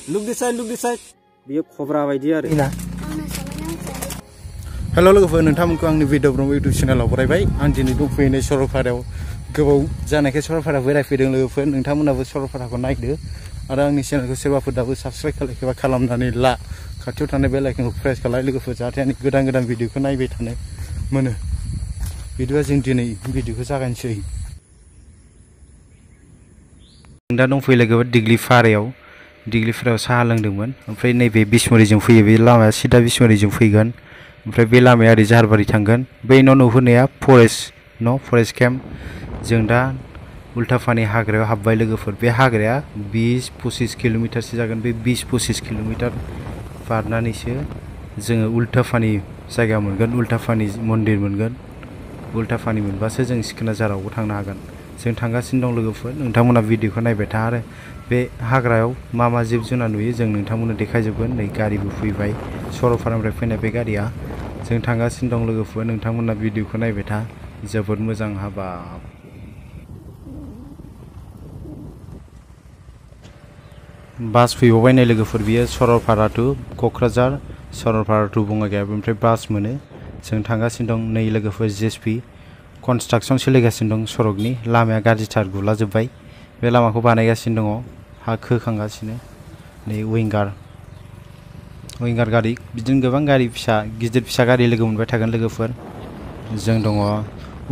Look this side. Biyo khobra baidi आरो. Hello लोगोफोर नोंथांमोनखौ आंनि भिडिअ ब्रह्म YouTube चेनेलाव बरायबाय आं दिनै दंफैनाय सरलपारायाव गोबाव जानायखाय सरलपारा बेरायफैदों लोगोफोर नोंथांमोनाबो सरलपाराखौ नायदो आरो आंनि चेनेलखौ सोरबाफोर दाबो साबस्क्राइब खालामनानै ला खाथियाव थानाय बेल आइकनखौ प्रेस खालाम लोगोफोर जाहाथे आंनि गोदान भिडिअखौ नायबाय थानो मोनो बिदिबा जों दिनै भिडिअखौ जागायनोसै दा दंफैयो लोगोफोर दिग्लिफारायाव साहा लोंदोंमोन ओमफ्राय नैबे बिसमुरिजों फैयो बे लामाया सिदा बिसमुरिजों फैगोन ओमफ्राय बे लामाया ओरै जाहारबारि थांगोन बै नुहुरनाया फरेस्ट केम्प जों दा उल्टापानि हाग्रायाव हाबबाय लोगोफोर बे हाग्राया 20-25 किल'मिटारसो जागोन बे 20-25 किल'मिटार बारनानैसो जोङो उल्टापानि जायगा मोनगोन उल्टापानि मन्दिर मोनगोन उल्टापानि मोनबासो जों सिखोनाझारावबो थांनो हागोन जों थांगासिनो दं लोगोफोर नोंथांमोना भिडिअखौ नायबाय था आरो बे हाग्रायाव मा जिब जुनार नुयो जों नोंथांमोननो देखायजोबगोन नै गारिबो फैबाय सरलपारानिफ्राय फैनाय बे गारिया जों थांगासिनो दं लोगोफोर नोंथांमोना भिडिअखौ नायबाय था जोबोद मोजां हाबाब बास फैबावबाय नै लोगोफोर बियो सरलपारा टु क'क्राझार सरलपारा टु बङाइगाव ओमफ्राय बास मोनो जों थांगासिनो दं नै लोगोफोर जेएसपि कनस्ट्राक्सन सोलिगासिनो दं सरकनि लामाया गाज्रिथार गुलाजोब्बाय बे लामाखौ बानायगासिनो दङ हा खोखांगासिनो नै विंगार गारि बिदिनो गोबां गारि गिदिर फिसा गारि लोगो मोनबाय थागोन लोगोफोर जों दङ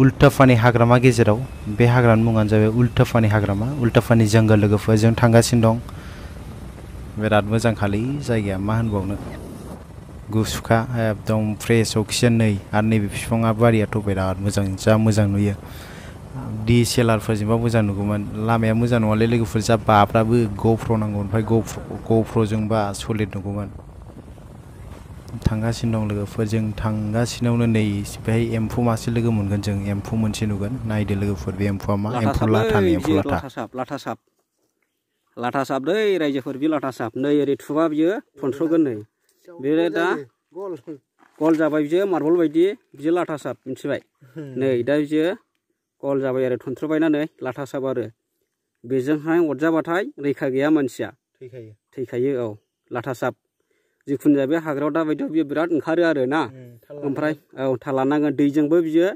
उल्टापानि हाग्रामा गेजेराव बे हाग्रानि मुङानो जाबाय उल्टापानि हाग्रामा उल्टापानि जंगल लोगोफोर जों थांगासिनो दं बिराद मोजां खालि जायगाया मा होनबावनो गुसुखा एकदम फ्रेश अक्सिजेन नै आरो नैबे बिफाङा बारियाथ' बिराद मोजां जा मोजां नुयो DSLRफोरजोंबा मोजां नुगौमोन लामाया मोजां नङालै लोगोफोर जा बाब्राबो GoPro नांगौ ओमफ्राय GoProजोंबा सलिड नुगौमोन थांगासिनो दं लोगोफोर जों थांगासिनोयावनो नै बेहाय एम्फौ मासे लोगो मोनगोन जों एम्फौ मोनसे नुगोन नायदो लोगोफोर बे एम्फौआ मा एम्फौ लाथा साप दै रायजोफोर बे लाथा साप नै ओरै थुबा बियो थनथ्र'गोन नै बे दा गल जाबाय बियो मार्बल बायदि बियो लाथा साप मिथिबाय नै दा बियो गल जाबाय आरो थनथ्र'बायना नै लाथा साप आरो बेजोंहाय अरजाबाथाय रैखा गैया मानसिया थैखायो औ लाथा साप जिखुनु जाया बे हाग्रायाव दा बायदियाव बियो बिराद ओंखारो आरो ना ओमफ्राय औ थाल लानांगोन दैजोंबो बियो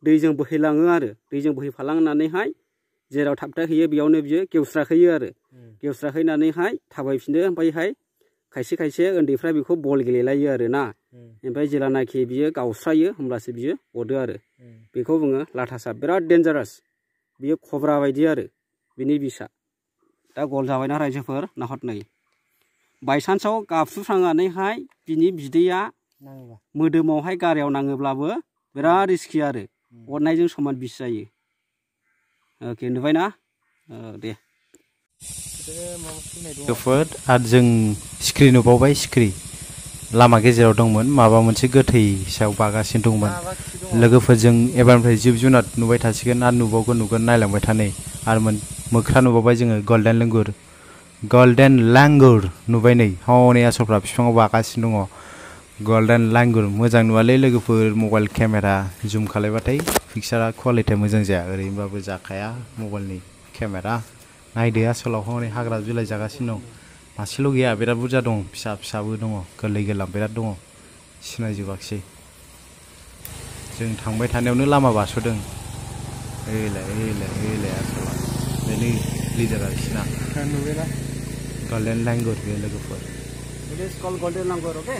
दैजों बोहैलाङो आरो दैजों बोहैफालांनानैहाय जेराव थाबथाहैयो बेयावनो बियो गेवस्राखैयो आरो गेवस्राखैनानैहाय थाबायफिनो ओमफ्रायहाय खायसे उन्दैफ्रा बेखौ बल गेलेलायो आरो ना ओमफ्राय जेलानाखि बियो गावस्रायो होमब्लासो बियो अरो आरो बेखौ बुङो लाथा साप बिराद डेन्जारास बियो खब्रा बायदि आरो बिनि बिसा दा गल जाबायना रायजोफोर नाहर नै बायसान्सआव गाबफ्रुफ्रांनानैहाय बिनि बिदैया मोदोमावहाय गारायाव नाङोब्लाबो बिराद रिस्कि आरो अरनायजों समान बिस जायो अके नुबायना दे लोगोफोर आरो जों सिख्रि नुबावबाय सिख्रि लामा गेजेराव दंमोन माबा मोनसे गोथै सायाव बागासिनो दंमोन लोगोफोर जों एबारनिफ्राय जिब जुनार नुबाय थासिगोन आरो नुगोन नायलांबाय था नै आरो मोख्रा नुबावबाय जोङो गल्डेन लांगुर नुबाय नै हनै आसलफ्रा बिफाङाव बागासिनो दङ गल्डेन लांगुर मोजां नुवालै लोगोफोर मबाइल केमेरा जुम खालायबाथाय पिक्सारा क्वालिटिया मोजां जाया ओरैनोबाबो जाखाया मबाइलनि केमेरा नायदो आसलाव हनै हाग्रा बिलाइ जागासिनो दं मासेल' गैया बिराद बुरजा दं फिसाबो दङ गोरलै गोरलाम बिराद दङ सिनायजोबाखिसै जों थांबाय थानायावनो लामा बारस'दों ओइलाय आसला बेनो लिडारा बिसिना गल्डेन लांगुर बे लोगोफोर गल्डेन लांगुर अके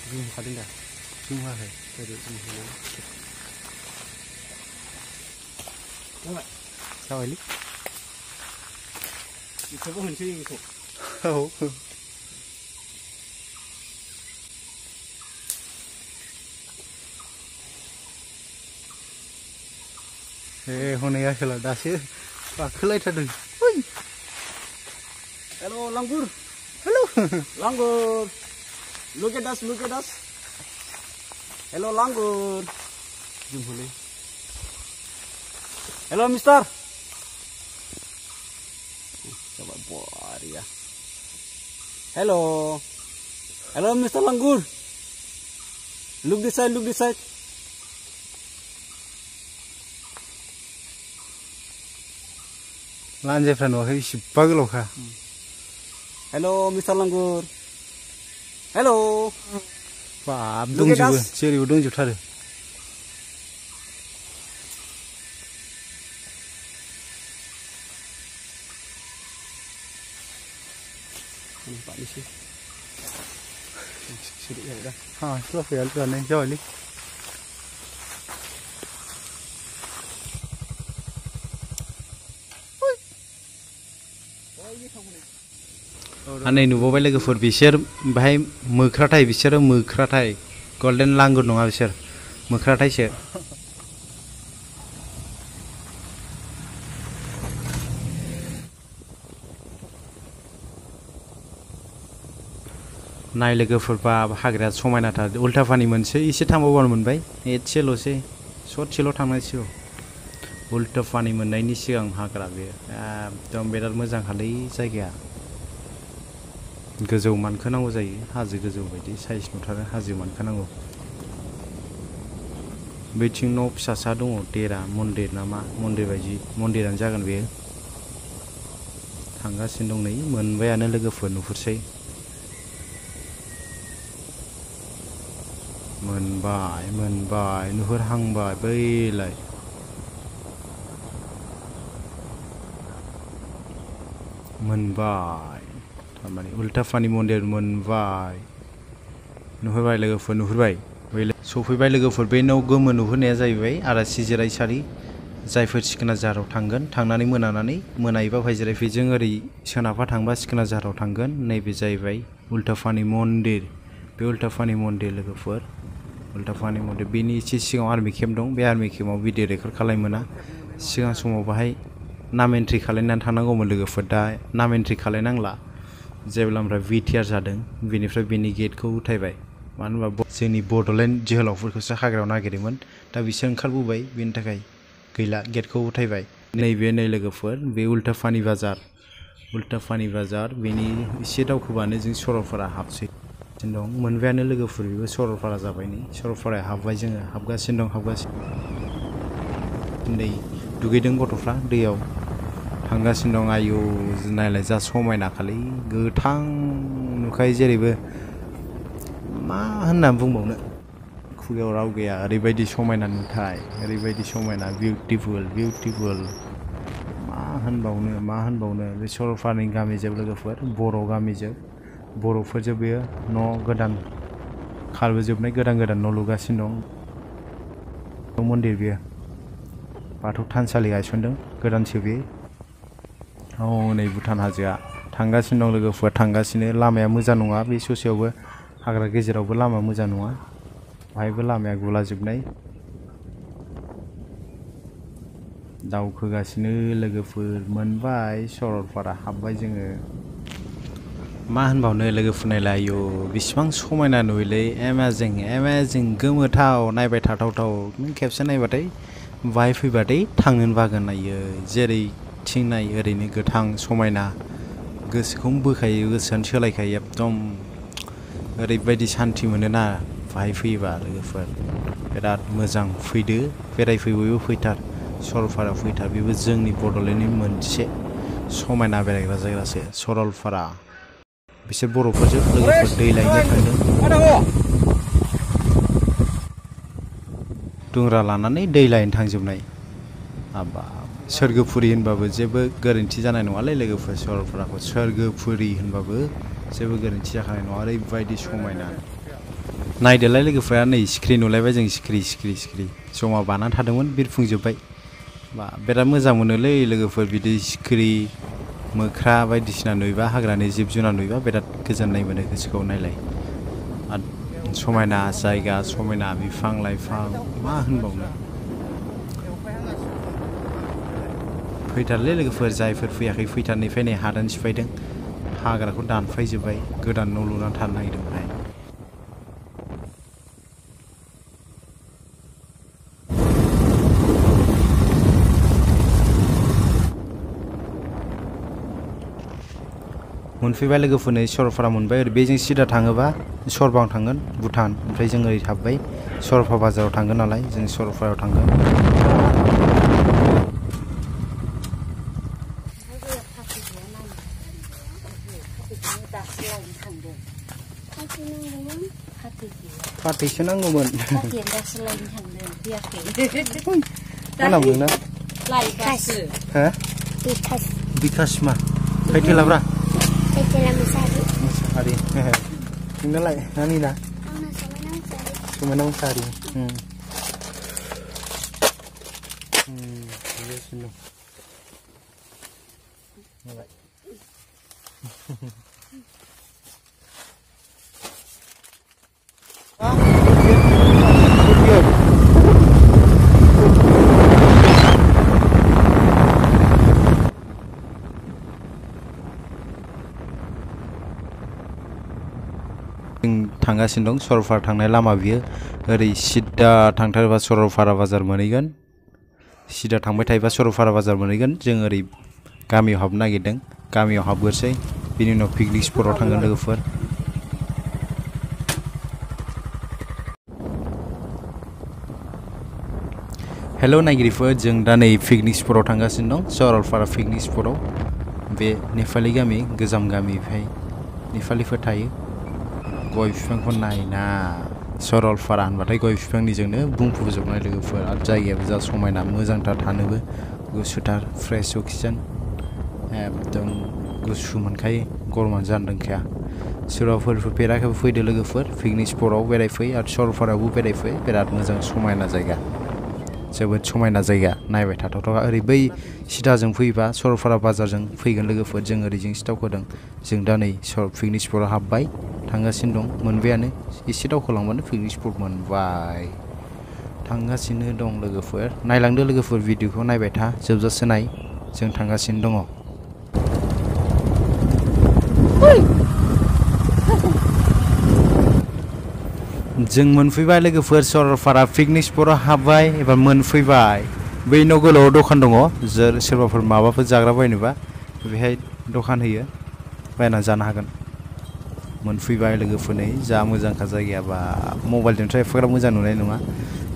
Zoom खादों दा zoom होआखै ओरै जाबायलै बेखौबो होनसै बेखौ औ हनै आसोला दासो गाखोलायथारदों hello langur hello langur look at us hello langur hello mister hello Mr. Langur Look this side, look this side. Lanjefran wakai sibba gelokha. Hello, Mr. Langur. Hello. Bab dongjubo, jeribo dongjubtaro. Pak di sini. Sudah ya udah. Ha, sudah ya udah nih, jauh li. Aneh nubaवबाय लोगोफोर बिसोर बाहाय मोख्राथाय बिसोरो मोख्राथाय golden langur नङा बिसोर मोख्राथायसो नाय लोगोफोर बा हाग्राया समायनाथार उल्टापानि मोनसे एसे थांबावबानो मोनबाय एसेल'सै ससेल' थांनांसिगौ उल्टापानि मोननायनि सिगां हाग्रा बे एकदम बिराद मोजांखालै जायगाया गोजौ मानखोनांगौ जायो हाजो गोजौ बायदि साइज नुथारो हाजो मानखोनांगौ बैथिं न' फिसासा दङ देरा मन्दिर नामा मन्दिर बायदि मन्दिरानो जागोन बेयो थांगासिनो दं नै मोनबायानो लोगोफोर नुहुरसै मोनबाय मोनबाय नुहुरहांबाय बैलाय मोनबाय थारमाने उल्टापानि मन्दिर मोनबाय नुहुरबाय लोगोफोर नुहुरबाय सफैबाय लोगोफोर बे न' गोमो नुहुरनाया जाहैबाय आलासि जिरायसालि जायफोर सिखोना जाहाराव थांगोन थांनानै मोनायोबा बाहाय जिरायफै जों ओरै सोनाबहा थांबा सिखोना जाहाराव थांगोन नैबे जाहैबाय उल्टापानि मन्दिर बे उल्टापानि मन्दिर लोगोफोर उल्टापानि मन्दिर बेनि एसे सिगाङाव आर्मि केम्प दं बे आर्मि केम्पआव भिडिअ रेकर्ड खालामनो मोना सिगां समाव बाहाय नाम एन्ट्रि खालामनानै थांनांगौमोन लोगोफोर दा नाम एन्ट्रि खालामनांला जेब्लानिफ्राय बिटिआर जादों बेनिफ्राय बेनि गेटखौ उथायबाय मानो होनबा जोंनि बड'लेण्ड जोहोलावफोरखौसो हाग्रायाव नागिरोमोन दा बिसोर ओंखारबोबाय बेनि थाखाय गैला गेटखौ उथायबाय नैबे नै लोगोफोर बे उल्टापानि बाजार बेनि एसे दावखोबानो जों सरलपारा हाबसै दं मोनबायानो लोगोफोर बेबो सरलपारा जाबाय नै सरलपारायाव हाबबाय जोङो हाबगासिनो नै दुगैदों गथ'फ्रा दैयाव थांगासिनो दं आयौ नायलाय जा समायनाखालै गोथां नुखायो जेरैबो मा होनना बुंबावनो खुगायाव राव गैया ओरैबायदि समायना नुथाय ओरैबायदि समायना बिउटिफुल मा होनबावनो बे सरलपारानि गामिजों लोगोफोर बर' गामिजों बर'फोरजों बेयो न' गोदान खारबोजोबनाय गोदान न' लुगासिनो दं मन्दिर बेयो बाथौ थानसालि गायसनदों गोदानसो बे नै भुटान हाजोआ थांगासिनो दं लोगोफोर थांगासिनो लामाया मोजां नङा बे ससेयावबो हाग्रा गेजेरावबो लामा मोजां नङा बाहायबो लामाया गुलाजोबनाय दावखोगासिनो लोगोफोर मोनबाय सरलपारा हाबबाय जोङो मा होनबावनो लोगोफोर नायलाय आयौ बिसिबां समायना नुयोलै एमेजिं गोमोथाव नायबाय थाथावथाव नों खेबसे नायबाथाय बाहाय फैबाथाय थांनोनो बागोन नायो जेरैथिं नाय ओरैनो गोथां समायना गोसोखौनो बोखायो गोसोआनो सोलायखायो एकदम ओरैबायदि सान्थि मोनोना बाहाय फैयोबा लोगोफोर बिराद मोजां फैदो बेरायफै बयबो फैथार सरलपारायाव फैथार बेबो जोंनि बड'लेण्डनि मोनसे समायना बेरायग्रा जायगासो सरलपारा बिसोर बर'फोरजों लोगोफोर दै लायनो थांदों दुंग्रा लानानै दै लायनो थांजोबनाय हाबाब सोरगोफुरि होनबाबो जेबो गोरोन्थि जानाय नङालै लोगोफोर सरलपाराखौ सोरगोफुरि होनबाबो जेबो गोरोन्थि जाखानाय नङा ओरैबायदि समायना नायदोलाय लोगोफोरा नै सिखिरि नुलायबाय जों सिखिरि जमा बानानै थादोंमोन बिरफुंजोब्बाय बा बिराद मोजां मोनोलै लोगोफोर बिदि सिखिरि मोख्रा बायदिसिना नुयोबा हाग्रानि जिब जुनार नुयोबा बिराद गोजोननाय मोनो गोसोखौ नायलाय समायना जायगा समायना बिफां लाइफां मा होनबावनो फैथारलै लोगोफोर जायफोर फैयाखै फैथारनिफ्राय नै हादान सिफायदों हाग्राखौ दानफायजोब्बाय गोदान न' लुनानै थानो नागिरदों बेहाय मोनफैबाय लोगोफोरनो सरलपारा मोनबाय ओरै बेजों सिदा थाङोबा सरबां थांगोन भुटान ओमफ्राय जों ओरै हाबबाय सरलपारा बाजाराव थांगोन नालाय जों सरलपारायाव थांगोन फाथैसो नांगौमोन mana belum nak? Ha? Bikas mah. Kayak labra. Kayak misari. Misari. Ini lah, nani dah. Cuma nang sari. Yes, no. Alright. थांगासिनो दं सरलपारा थांनाय लामा बियो ओरै सिदा थांथारबा सरलपारा बाजार मोनहैगोन सिदा थांबाय थायोबा सरलपारा बाजार मोनहैगोन जों ओरै गामियाव हाबनो नागिरदों गामियाव हाबगोरसै बिनि उनाव पिकनिक स्पटआव थांगोन लोगोफोर हेलो नायगिरिफोर जों दा नै पिकनिक स्पटआव थांगासिनो दं सरलपारा पिकनिक स्पटआव बे नेपाली गामि गोजाम गामिनिफ्राय नेपालीफोर थायो गय बिफांखौ नायना सरलपारा होनबाथाय गय बिफांनिजोंनो बुंफबजोबनाय लोगोफोर आरो जायगायाबो जा समायना मोजांथार थानोबो गुसुथार फ्रेश अक्सिजेन एकदम गुसु मोनखायो गरमानो जानो रोंखाया सोरबाफोर बेराखैबो फैदो लोगोफोर पिकनिक स्पटआव बेरायफै आरो सरलपारायावबो बेरायफै बिराद मोजां समायना जायगा जोबोद समायना जायगा नायबाय थाथावथाव ओरै बै सिदाजों फैबा सरलपारा बाजारजों फैगोन लोगोफोर जों ओरैजों सिदावखोदों जों दा नै पिकनिक स्पटआव हाबबाय थांगासिनो दं मोनबायानो एसे दावखोलांबानो पिकनिक स्पट मोनबाय थांगासिनो दं लोगोफोर नायलांदो लोगोफोर भिडिअखौ नायबाय था जोबजासे नाय जों थांगासिनो दङ जों मोनफैबाय लोगोफोर सरलपारा पिकनिक स्पटआव हाबबाय एबा मोनफैबाय बै न' गोलावआव दखान दङ सोरबाफोर माबाफोर जाग्रा बायनोबा बेहाय दखान होयो बायना जानो हागोन मोनफैबाय लोगोफोरनो जा मोजांखा जायगाया बा मबाइलजोंथ' एफाग्राब मोजां नुनाय नङा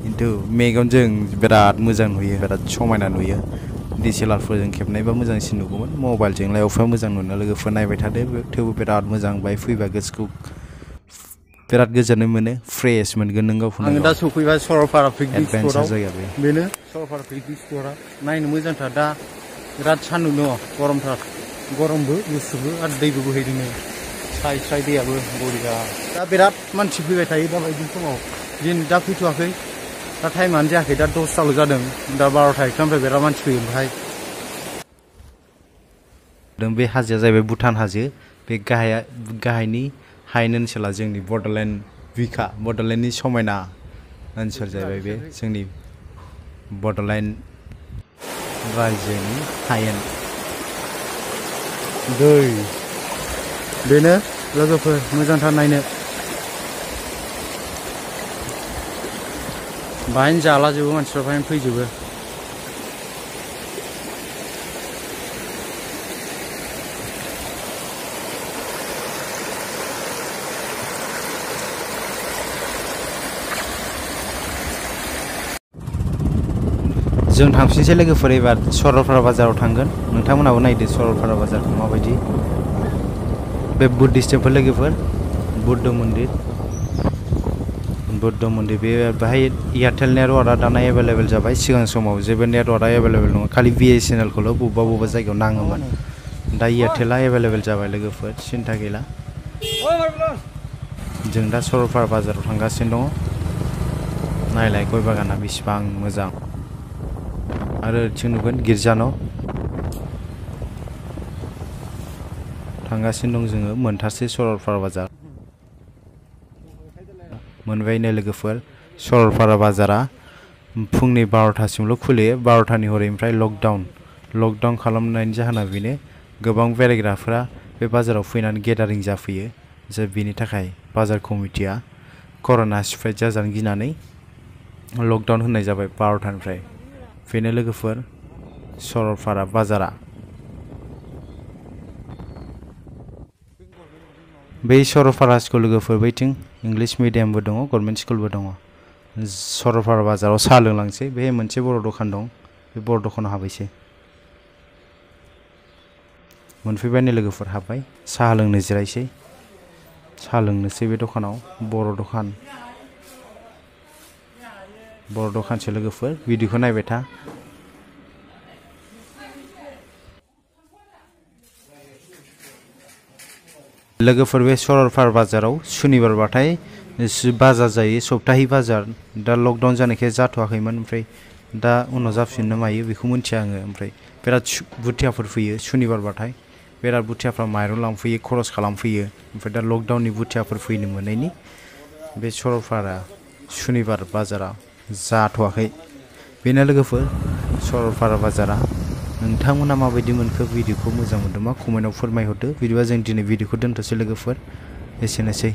खिन्थु मेगनजों बिराद मोजां नुयो बिराद समायना नुयो डिएसएलआरफोरजों खेबनायबा मोजांसिन नुगौमोन मबाइलजोंलाय अफा मोजां नुनो लोगोफोर नायबाय थादो थेवबो बिराद मोजां बाय फैबा गोसोखौ बिराद गोजोननाय मोनो फ्रेश मोनगोन नों गावखौनो आं दा सफैबाय सरलपारा पिकनिक स्पटआव बेनो सरलपारा पिकनिक स्पटआ नायनो मोजांथार दा बिराद सान्दुं दङ गरमथार गरमबो गुसुबो आरो दैबो बोहैदों साय साय दैयाबो बरिया दा बिराद मानसि फैबाय थायो दा बायदि समाव दिन दा फैथ'वाखै दा टाइमानो जायाखै दा 10टाल' जादों दा 12टा एकटानिफ्राय बिराद मानसि फैयो ओमफ्राय बे हाजोआ जाहैबाय भुटान हाजो बे गाहायनि हायेन ओनसोला जोंनि बड'लेण्ड बिखा बड'लेण्डनि समायना ओनसोल जाहैबाय बे जोंनि बड'लेण्ड रायजोनि हायेन दै बेनो लोगोफोर मोजांथार नायनो बाहायनो जालाजोबो मानसिफ्रा बाहायनो फैजोबो जों थांफिनसै लोगोफोर एबार सरलपारा बाजाराव थांगोन नोंथांमोनाबो नायदो सरलपारा बाजारखौ माबायदि बे बुद्धिस्ट टेम्पोल लोगोफोर बुद्ध मन्दिर बे बाहाय एयारटेल नेटवार्कआ दाना एभेलेबेल जाबाय सिगां समाव जेबो नेटवार्कआ एभेलेबेल नङा खालि बिएसएनएलखौल' बबेबा जायगायाव नाङोमोन दा एयारटेलआ एभेलेबेल जाबाय लोगोफोर सिन्था गैला जों दा सरलपारा बाजाराव थांगासिनो दङ नायलाय गय बागाना बेसेबां मोजां आरो ओरैथिं नुगोन गिर्जा न' थांगासिनो दं जोङो मोनथारसै सरलपारा बाजार मोनबायनो लोगोफोर सरलपारा बाजारा फुंनि 12टासिमल' खुलियो 12टानि हरैनिफ्राय लकडाउन खालामनायनि जाहोना बेनो गोबां बेरायग्राफोरा बे बाजाराव फैनानै गेदारिं जाफैयो जे बेनि थाखाय बाजार कमिटिया कर'ना स्प्रेड जाजानो गिनानै लकडाउन होनाय जाबाय 12टानिफ्राय बेनो लोगोफोर सरलपारा बाजारा बै सरलपारा स्कुल लोगोफोर बैथिं इंलिश मिडियामबो दङ गभर्नमेन्ट स्कुलबो दङ सरलपारा बाजाराव साहा लोंलांसै बेहाय मोनसे बर' दखान दं बे बर' दखानाव हाबैसै मोनफैबायनो लोगोफोर हाबबाय साहा लोंनो जिरायसै साहा लोंनोसै बे दखानाव बर' दखानसो लोगोफोर भिडिअखौ नायबाय था लोगोफोर बे सरलपारा बाजाराव सुनिबारबाथाय बाजार जायो सप्ताहि बाजार दा लकडाउन जानायखाय जाथ'वाखैमोन ओमफ्राय दा उनाव जाफिननो मायो बेखौ मिन्थिया आङो ओमफ्राय बिराद बुथियाफोर फैयो सुनिबारबाथाय बिराद बुथियाफ्रा माइरं लांफैयो खरस खालामफैयो ओमफ्राय दा लकडाउननि बुथियाफोर फैनो मोनैनि बे सरलपारा सुनिबार बाजारा जाथ'वाखै बेनो लोगोफोर सरलपारा बाजारा नोंथांमोना माबायदि मोनखो भिडिअखौ मोजां मोनदोंबा कमेन्टआव फोरमायहरदो बिदिबा जों दिनै भिडिअखौ दोनथ'सै लोगोफोर एसेनोसै